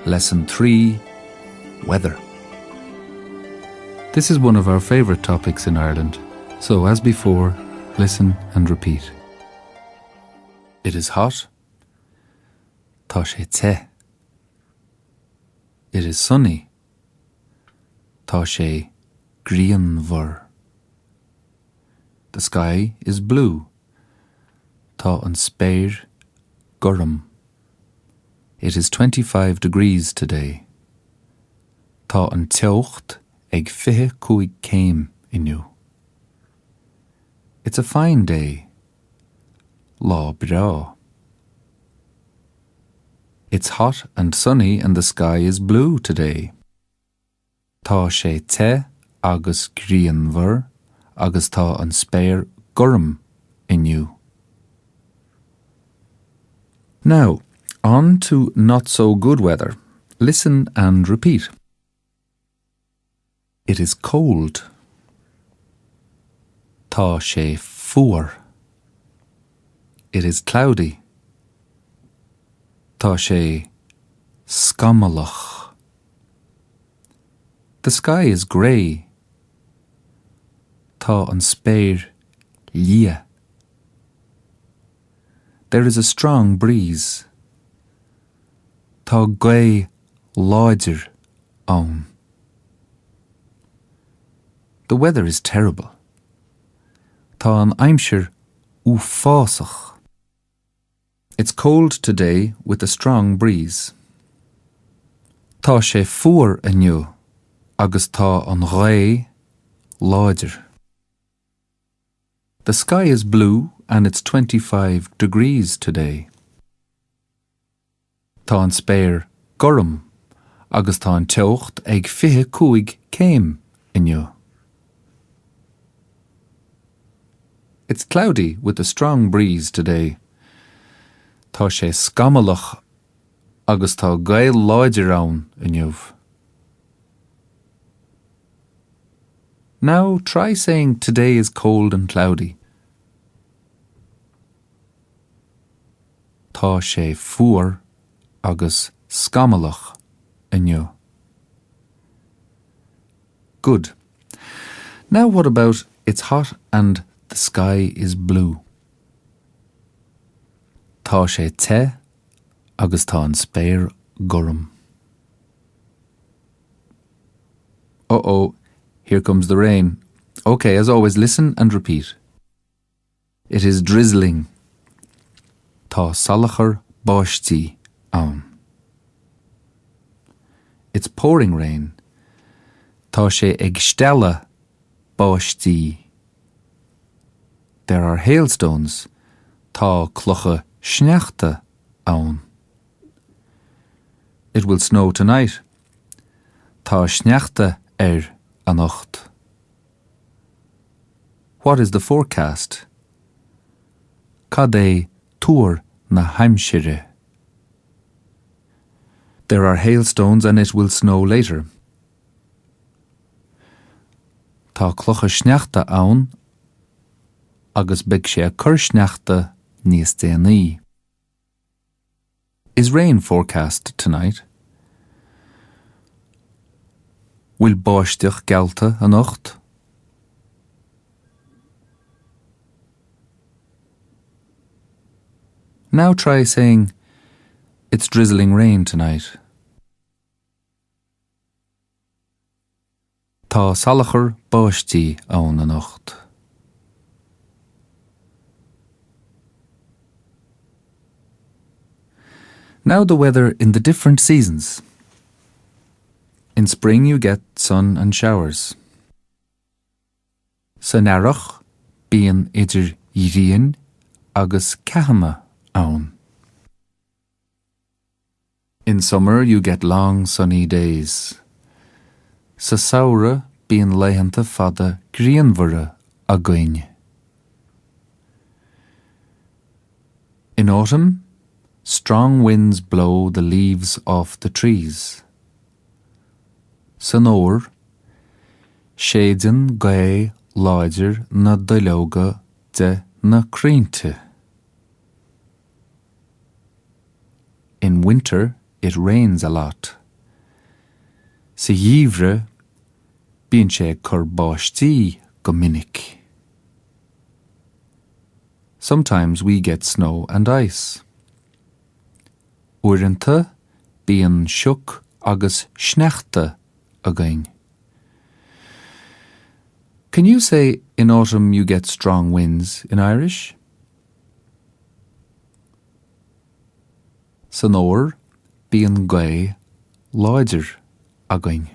Lesson 3 Weather. This is one of our favourite topics in Ireland, so as before, listen and repeat. It is hot. Tá sé te. It is sunny. Tá sé grianmhar. The sky is blue. Tá an spéir gorm. It is 25 degrees today. Tá an teocht ag 25 céim inniu. It's a fine day. Lá breá. It's hot and sunny and the sky is blue today. Tá sé te agus grianmhar agus tá an spéir gorm inniu. Now, on to not so good weather. Listen and repeat. It is cold. Tá sé fuar. It is cloudy. Tá sé scamallach. The sky is grey. Tá an spéir liath. There is a strong breeze. Tá gaoth láidir ann. The weather is terrible. Tá an aimsir uafásach. It's cold today with a strong breeze. Tá sé fuar inniu agus tá an ghaoth láidir. The sky is blue and it's 25 degrees today. Tá an spéir gorm agus tá an teocht ag 25 céim inniu. It's cloudy with a strong breeze today. Tá sé scamallach agus tá gaoth láidir ann inniu. Now try saying today is cold and cloudy. Tá sé fuar agus scamallach inniu. Good. Now what about it's hot and the sky is blue? Tá sé te agus tá an spéir gorm. Uh-oh, here comes the rain. Okay, as always, listen and repeat. It is drizzling. Tá salachar báistí ann. It's pouring rain. Tá sé ag stealladh báistí. There are hailstones. Tá clocha sneachta ann. It will snow tonight. Tá sneachta air anocht. What is the forecast? Cad é tuar na haimsire? There are hailstones and it will snow later. Tá clocha sneachta ann agus beidh sé ag cur sneachta níos déanaí. Is rain forecast tonight? Bhfuil báisteach geallta anocht? Now try saying, It's drizzling rain tonight. Tá salachar báistí ann anocht. Now the weather in the different seasons. In spring you get sun and showers. San earrach bíonn idir ghrian agus ceathanna ann. In summer you get long sunny days. Sa samhradh bíonn laethanta fada grianmhara againn. In autumn, strong winds blow the leaves off the trees. San fhómhar, séideann gaoth láidir na duilleoga de na crainnte. In winter, it rains a lot. Sa gheimhreadh, bíonn sé ag cur báistí go minic. Sometimes we get snow and ice. Uaireanta bíonn sioc agus sneachta againn. Can you say in autumn you get strong winds in Irish? San fhómhar bíonn gaoth láidir againn.